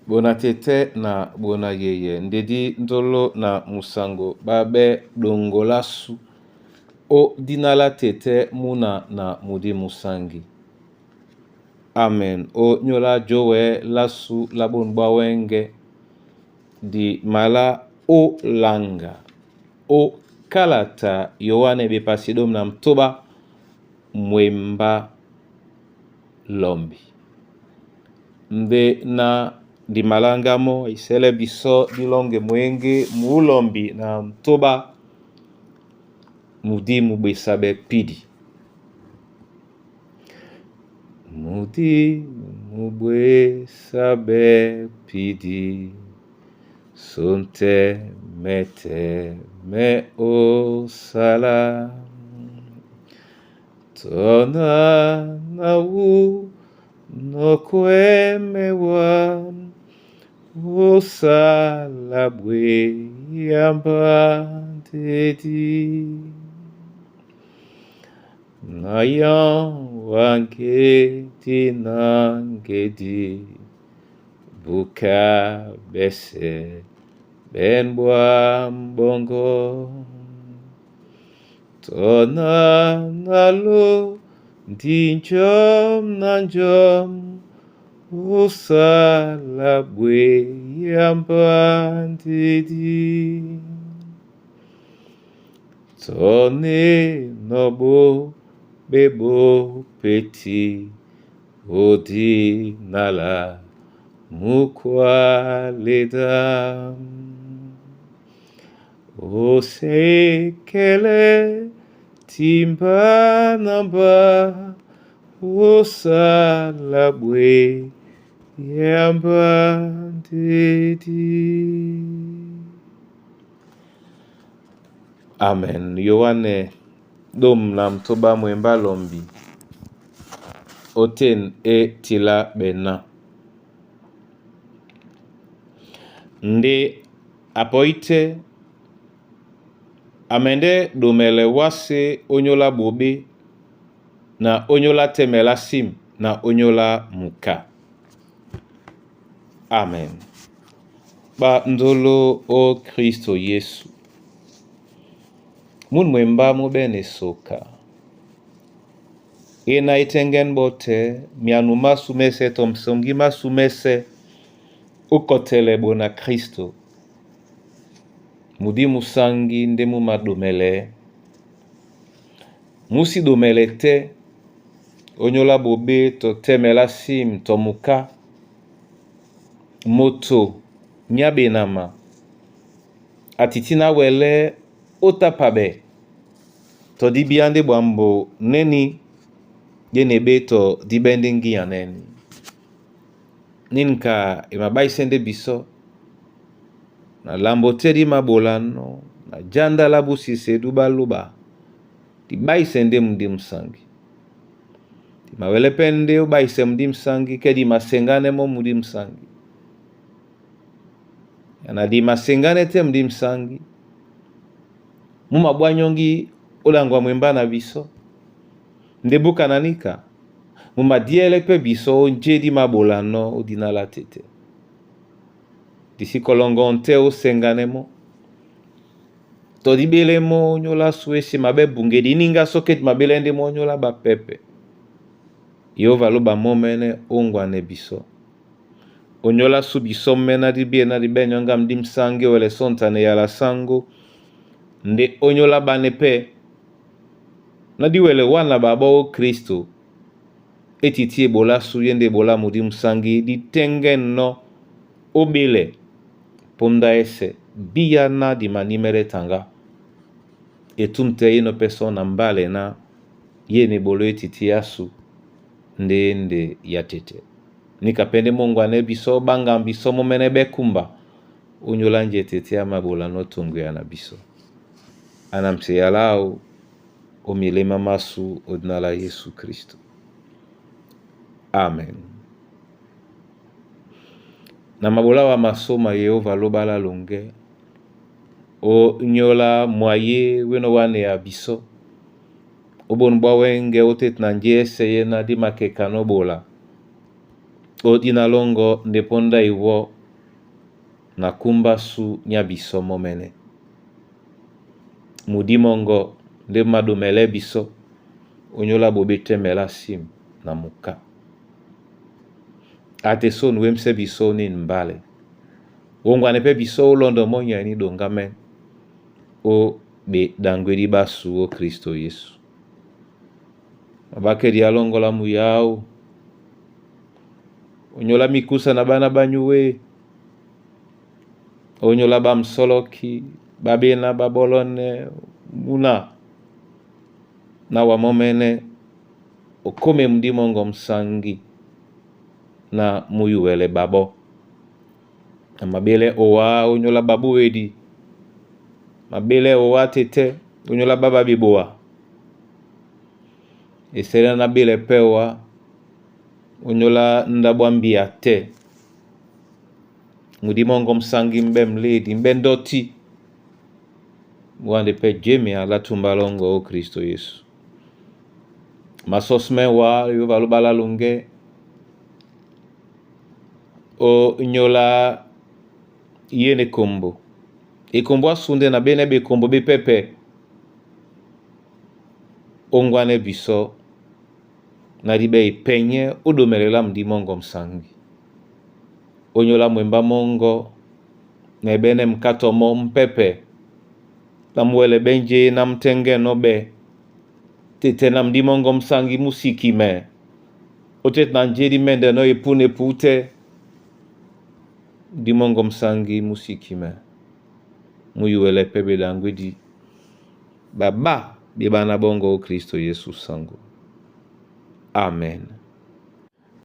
Bona tete na bona yeye ndedi ndolo na musango babe dongolasu o dina la tete muna na mudi musangi. Amen. O nyola jowe lasu la bonu bwa wenge di mala o langa o kalata Yoane bepasi dom na mtoba mwemba lombi. Nde na dimalangamo isele biso dilonge mwenge mulombi na mtoba mudi mubwesabe pidi. Mudi mubwesabe pidi sonte mete me osala tona na wu nokwemewa osala bwe yamba ndedi na yan wangedi nangedi buka bese benbwa mbongo tona nalo ndinjom na njom osala bwe yamba ndedi tone nobo bebo peti odi nala mukwaleda osekele timba namba osala bwe yamba ndedi. Amen. Yoane dom na mtoba mwemba lombi oten e tila bena. Nde apoite amende domele wase onyola bobe na onyola temela sim na onyola muka. Amen. Ba ndolo o Kristo Yesu. Mun mwemba mubene soka. Ena itengen bote mianu masu mese tomsongi masu mese ukotele bona Kristo. Mudi musangi nde mumadomele. Musi domele te onyola bobe to temela sim to muka moto nyabenama atiti na wele otapabe to dibiande bwambo neni yenebe to dibende ngiya neni ninka emabaisende biso na lambo te di mabolano na janda la busise du baluba dibaisende mudi musangi dimawele pende ubaise mudi musangi ke dimasengane mo mudi musangi yana dimasengane te mudi musangi mumabwanyongi olangwa mwemba na biso nde bukananika mumadiele pe biso nje di mabolano odinala tete disikolongo nte osenganemo to dibelemo onyola su esi mabe bunge dininga soki mabele nde monyola bapepe Yehova loba momene ongwane biso onyola su biso mena dibie na dibenyonga mdi msangi wele sontane yala sango nde onyola bane pe na diwele wana babo Kristo etiti ebola su ye nde ebola mudi musangi ditenge no obele ponda ese biya na dimanimere tanga etumte ye no peso na mbale na ye ne bolo etiti yasu nde nde ya tete nikapende Mungu ane biso banga biso momene bekumba onyola nje tete ya mabola no tongo ya na biso anamse yalao omilema masu odinala Yesu Kristo. Amen. Na mabola wa masoma Yehova lobala longe onyola mwaye weno wane ya biso obonu bwa wenge otete na nje ese ye na dimakeka nobola odina longo nde ponda iwo Na kumbasu nya biso momene. Mudi mongo nde madomele biso onyola bobetemela sim na muka. Ate so nuemse biso ni mbale. Ongwane pe biso olondo monya ni dongamen. O be dangwedi basu o Kristo Yesu. Mabakedi alongola muyao. Onyola mikusa na bana banyuwe. Onyola bamsoloki, babena babolone muna. Na wamomene okome mdimongo msangi na muyuwele babo. Na mabele owa onyola babuedi. Mabele owa tete onyola baba biboa. Esele na bele pewa onyola ndabwa mbia te. Mudimongo msangi mbe mledi mbe ndoti. Wande pe jemi ala tumbalongo o Kristo Yesu. Masosme wa yo balobala lunge o nyola yene kombo. Ekombo asunde na bene be kombo be pepe. Ongwane biso na libe ipenye odomelela mdimongo msangi. Onyola mwemba mongo na ebene mkato mo mpepe. Na mwele benje na mtenge nobe. Tete na mdimongo msangi musiki me. Otet na njeri mende no epune pute. Mdimongo msangi musiki me. Muyuwele pebe dangwedi. Baba bibana bongo o Kristo Yesu sango. Amen.